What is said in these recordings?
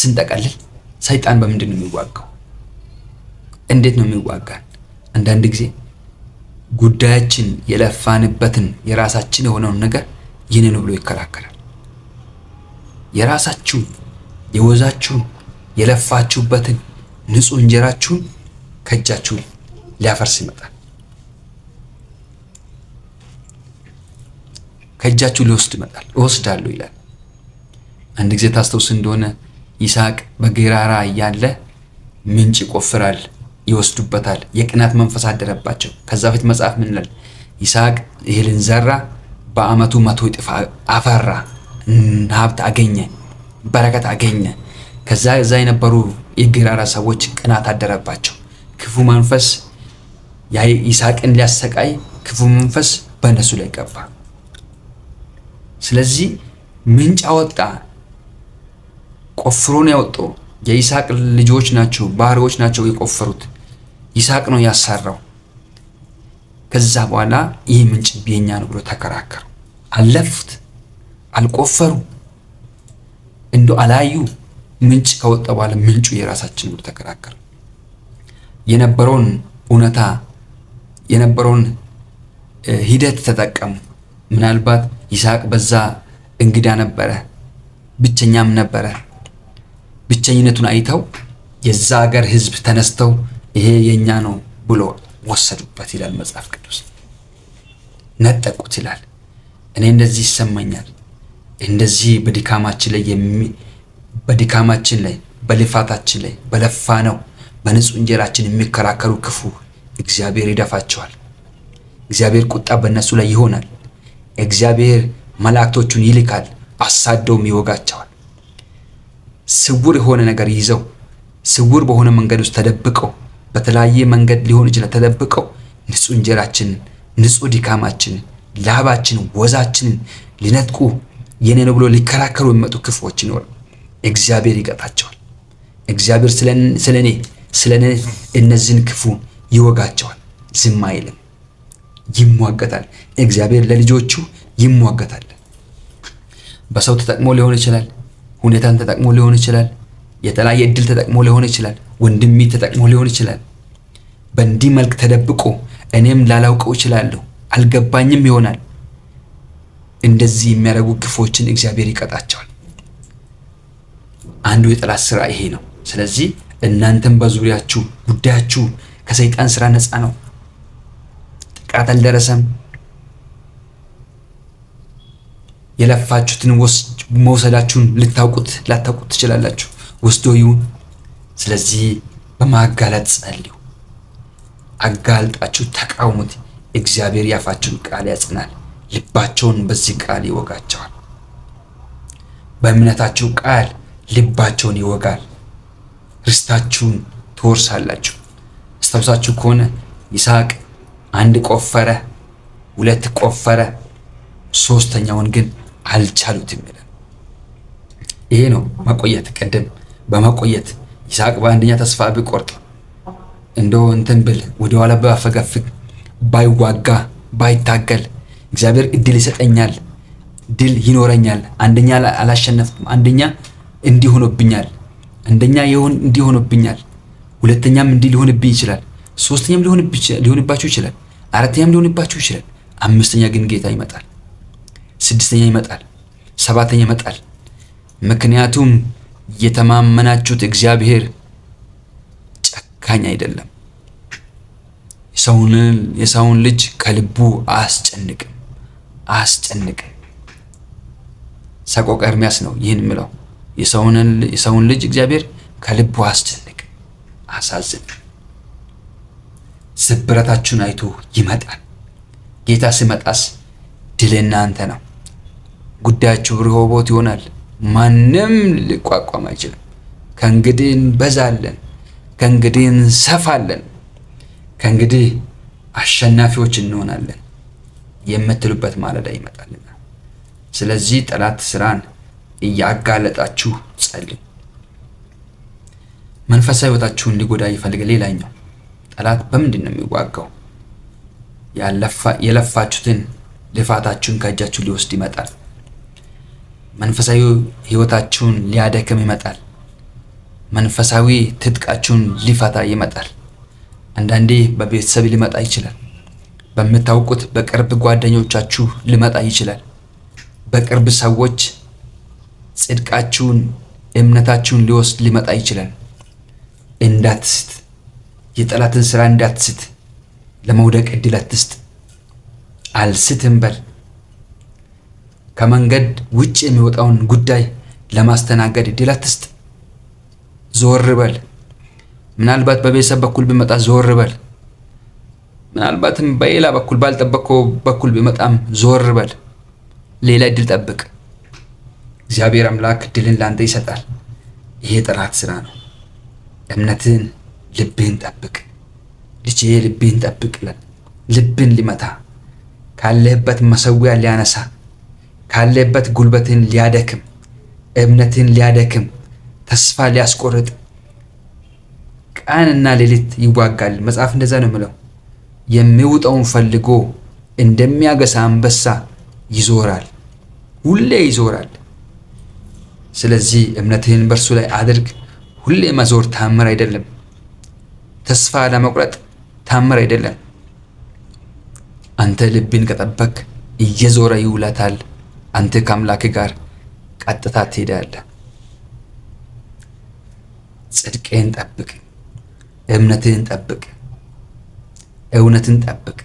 ስንጠቀልል ሰይጣን በምንድን ነው የሚዋጋው? እንዴት ነው የሚዋጋን? አንዳንድ ጊዜ ጉዳያችን የለፋንበትን የራሳችን የሆነውን ነገር የኔ ነው ብሎ ይከራከራል። የራሳችሁን የወዛችሁን የለፋችሁበትን ንጹህ እንጀራችሁን ከእጃችሁ ሊያፈርስ ይመጣል። ከእጃችሁ ሊወስድ ይመጣል። እወስዳለሁ ይላል። አንድ ጊዜ ታስታውስ እንደሆነ ይስሐቅ በጌራራ እያለ ምንጭ ይቆፍራል፣ ይወስዱበታል። የቅናት መንፈስ አደረባቸው። ከዛ በፊት መጽሐፍ ምን ይላል? ይስሐቅ እህልን ዘራ፣ በዓመቱ 100 እጥፍ አፈራ፣ ሀብት አገኘ፣ በረከት አገኘ። ከዛ እዛ የነበሩ የጌራራ ሰዎች ቅናት አደረባቸው። ክፉ መንፈስ ይስሐቅን ሊያሰቃይ ክፉ መንፈስ በእነሱ ላይ ገባ። ስለዚህ ምንጭ አወጣ፣ ቆፍሮ ነው ያወጣው። የይስሐቅ ልጆች ናቸው፣ ባሪዎች ናቸው የቆፈሩት። ይስሐቅ ነው ያሰራው። ከዛ በኋላ ይህ ምንጭ የኛ ነው ብሎ ተከራከሩ። አለፉት፣ አልቆፈሩ፣ እንዶ አላዩ። ምንጭ ከወጣ በኋላ ምንጩ የራሳችን ብሎ ተከራከሩ። የነበረውን እውነታ የነበረውን ሂደት ተጠቀሙ። ምናልባት ይስሐቅ በዛ እንግዳ ነበረ፣ ብቸኛም ነበረ። ብቸኝነቱን አይተው የዛ ሀገር ሕዝብ ተነስተው ይሄ የኛ ነው ብሎ ወሰዱበት ይላል መጽሐፍ ቅዱስ። ነጠቁት ይላል። እኔ እንደዚህ ይሰማኛል። እንደዚህ በድካማችን ላይ በልፋታችን ላይ በለፋ ነው በንጹህ እንጀራችን የሚከራከሩ ክፉ እግዚአብሔር ይደፋቸዋል። እግዚአብሔር ቁጣ በእነሱ ላይ ይሆናል። እግዚአብሔር መላእክቶቹን ይልካል፣ አሳደውም ይወጋቸዋል። ስውር የሆነ ነገር ይዘው ስውር በሆነ መንገድ ውስጥ ተደብቀው በተለያየ መንገድ ሊሆን ይችላል ተደብቀው ንጹህ እንጀራችንን፣ ንጹህ ድካማችንን፣ ላባችንን፣ ወዛችንን ሊነጥቁ የኔ ነው ብሎ ሊከራከሩ የሚመጡ ክፉዎች ይኖራል። እግዚአብሔር ይቀጣቸዋል። እግዚአብሔር ስለኔ ስለኔ እነዚህን ክፉ ይወጋቸዋል። ዝም አይልም፣ ይሟገታል። እግዚአብሔር ለልጆቹ ይሟገታል። በሰው ተጠቅሞ ሊሆን ይችላል። ሁኔታን ተጠቅሞ ሊሆን ይችላል። የተለያየ እድል ተጠቅሞ ሊሆን ይችላል። ወንድሚ ተጠቅሞ ሊሆን ይችላል። በእንዲህ መልክ ተደብቆ እኔም ላላውቀው እችላለሁ፣ አልገባኝም ይሆናል። እንደዚህ የሚያደርጉ ክፎችን እግዚአብሔር ይቀጣቸዋል። አንዱ የጠላት ስራ ይሄ ነው። ስለዚህ እናንተም በዙሪያችሁ ጉዳያችሁ ከሰይጣን ስራ ነፃ ነው። ጥቃት አልደረሰም። የለፋችሁትን መውሰዳችሁን ልታውቁት ላታውቁት ትችላላችሁ። ወስዶ ይሁን። ስለዚህ በማጋለጥ ጸልዩ። አጋልጣችሁ ተቃውሙት። እግዚአብሔር ያፋችሁን ቃል ያጽናል፣ ልባቸውን በዚህ ቃል ይወጋቸዋል። በእምነታችሁ ቃል ልባቸውን ይወጋል። ርስታችሁን ትወርሳላችሁ። አስታውሳችሁ ከሆነ ይስሐቅ አንድ ቆፈረ፣ ሁለት ቆፈረ፣ ሶስተኛውን ግን አልቻሉትም ይላል። ይሄ ነው መቆየት። ቅድም በመቆየት ይስሐቅ በአንደኛ ተስፋ ቢቆርጥ እንደው እንትን ብል ወደኋላ ባፈገፍግ ባይዋጋ ባይታገል እግዚአብሔር እድል ይሰጠኛል፣ ድል ይኖረኛል፣ አንደኛ አላሸነፍኩም፣ አንደኛ እንዲህ ሆኖብኛል፣ አንደኛ ይሁን እንዲህ ሆኖብኛል፣ ሁለተኛም እንዲህ ሊሆንብኝ ይችላል፣ ሶስተኛም ሊሆንባችሁ ይችላል፣ አራተኛም ሊሆንባችሁ ይችላል። አምስተኛ ግን ጌታ ይመጣል፣ ስድስተኛ ይመጣል፣ ሰባተኛ ይመጣል። ምክንያቱም የተማመናችሁት እግዚአብሔር ጨካኝ አይደለም። የሰውን ልጅ ከልቡ አያስጨንቅም አያስጨንቅም። ሰቆቃ ኤርምያስ ነው ይህን የምለው። የሰውን ልጅ እግዚአብሔር ከልቡ አያስጨንቅም፣ አያሳዝንም። ስብረታችሁን አይቶ ይመጣል። ጌታ ሲመጣስ ድል እናንተ ነው። ጉዳያችሁ ርሆቦት ይሆናል። ማንም ሊቋቋም አይችልም። ከእንግዲህ እንበዛለን፣ ከእንግዲህ እንሰፋለን፣ ከእንግዲህ አሸናፊዎች እንሆናለን የምትሉበት ማለዳ ይመጣልና። ስለዚህ ጠላት ስራን እያጋለጣችሁ ጸልዩ። መንፈሳዊ ሕይወታችሁን ሊጎዳ ይፈልጋል። ሌላኛው ጠላት በምንድን ነው የሚዋጋው? የለፋችሁትን ልፋታችሁን ከእጃችሁ ሊወስድ ይመጣል። መንፈሳዊ ሕይወታችሁን ሊያደክም ይመጣል። መንፈሳዊ ትጥቃችሁን ሊፈታ ይመጣል። አንዳንዴ በቤተሰብ ሊመጣ ይችላል። በምታውቁት በቅርብ ጓደኞቻችሁ ሊመጣ ይችላል። በቅርብ ሰዎች ጽድቃችሁን፣ እምነታችሁን ሊወስድ ሊመጣ ይችላል። እንዳትስት፣ የጠላትን ስራ እንዳትስት፣ ለመውደቅ እድል አትስጥ። አልስትም በል። ከመንገድ ውጭ የሚወጣውን ጉዳይ ለማስተናገድ እድል አትስጥ። ዞር በል። ምናልባት በቤተሰብ በኩል ቢመጣ ዞር በል። ምናልባትም በሌላ በኩል ባልጠበቅከው በኩል ቢመጣም ዞር በል። ሌላ እድል ጠብቅ። እግዚአብሔር አምላክ ድልን ላንተ ይሰጣል። ይሄ የጠላት ስራ ነው። እምነትህን፣ ልብህን ጠብቅ። ልጄ ልብህን ጠብቅ ይላል። ልብን ሊመታ፣ ካለህበት መሰዊያ ሊያነሳ፣ ካለህበት ጉልበትህን ሊያደክም፣ እምነትህን ሊያደክም፣ ተስፋ ሊያስቆርጥ ቀንና ሌሊት ይዋጋል። መጽሐፍ እንደዛ ነው የሚለው። የሚውጠውን ፈልጎ እንደሚያገሳ አንበሳ ይዞራል፣ ሁሌ ይዞራል። ስለዚህ እምነትህን በእርሱ ላይ አድርግ። ሁሌ መዞር ታምር አይደለም። ተስፋ ለመቁረጥ ታምር አይደለም። አንተ ልብን ከጠበቅ እየዞረ ይውላታል። አንተ ከአምላክ ጋር ቀጥታ ትሄዳለህ። ጽድቅህን ጠብቅ፣ እምነትህን ጠብቅ፣ እውነትን ጠብቅ።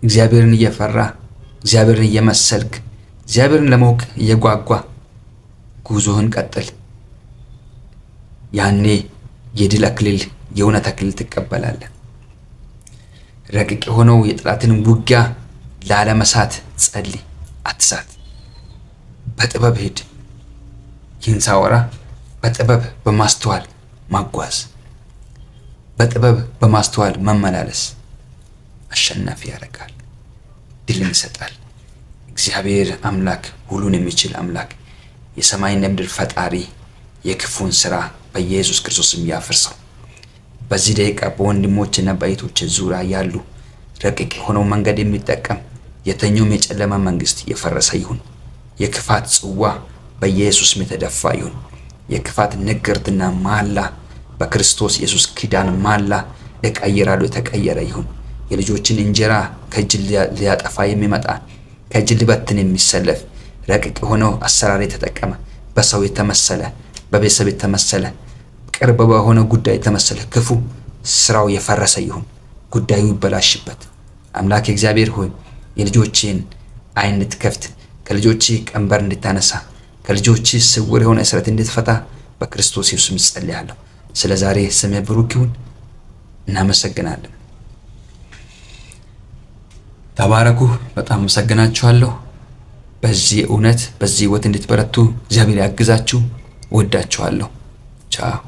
እግዚአብሔርን እየፈራ፣ እግዚአብሔርን እየመሰልክ፣ እግዚአብሔርን ለማወቅ እየጓጓ ጉዞህን ቀጥል። ያኔ የድል አክሊል፣ የእውነት አክሊል ትቀበላለህ። ረቂቅ የሆነው የጠላትን ውጊያ ላለመሳት ጸልይ፣ አትሳት። በጥበብ ሂድ። ይህን ሳወራ በጥበብ በማስተዋል ማጓዝ፣ በጥበብ በማስተዋል መመላለስ አሸናፊ ያደርጋል፣ ድልን ይሰጣል። እግዚአብሔር አምላክ፣ ሁሉን የሚችል አምላክ፣ የሰማይና የምድር ፈጣሪ የክፉን ስራ በኢየሱስ ክርስቶስም ያፍርሰው። በዚህ ደቂቃ በወንድሞችና በእህቶች ዙሪያ ያሉ ረቂቅ የሆነው መንገድ የሚጠቀም የተኛውም የጨለማ መንግስት የፈረሰ ይሁን። የክፋት ጽዋ በኢየሱስ የተደፋ ይሁን። የክፋት ንግርትና ማላ በክርስቶስ ኢየሱስ ኪዳን ማላ እቀይራለሁ የተቀየረ ይሁን። የልጆችን እንጀራ ከእጅ ሊያጠፋ የሚመጣ፣ ከእጅ ሊበትን የሚሰለፍ፣ ረቂቅ የሆነው አሰራር የተጠቀመ፣ በሰው የተመሰለ፣ በቤተሰብ የተመሰለ፣ ቅርብ በሆነ ጉዳይ የተመሰለ ክፉ ስራው የፈረሰ ይሁን። ጉዳዩ ይበላሽበት። አምላክ እግዚአብሔር ሆይ፣ የልጆችን ዓይን እንድትከፍት፣ ከልጆች ቀንበር እንድታነሳ፣ ከልጆች ስውር የሆነ እስረት እንድትፈታ በክርስቶስ ኢየሱስ ጸልያለሁ። ስለ ዛሬ ስምህ ብሩክ ይሁን። እናመሰግናለን። ተባረኩ። በጣም አመሰግናችኋለሁ። በዚህ እውነት በዚህ ህይወት እንድትበረቱ እግዚአብሔር ያግዛችሁ። እወዳችኋለሁ። ቻው።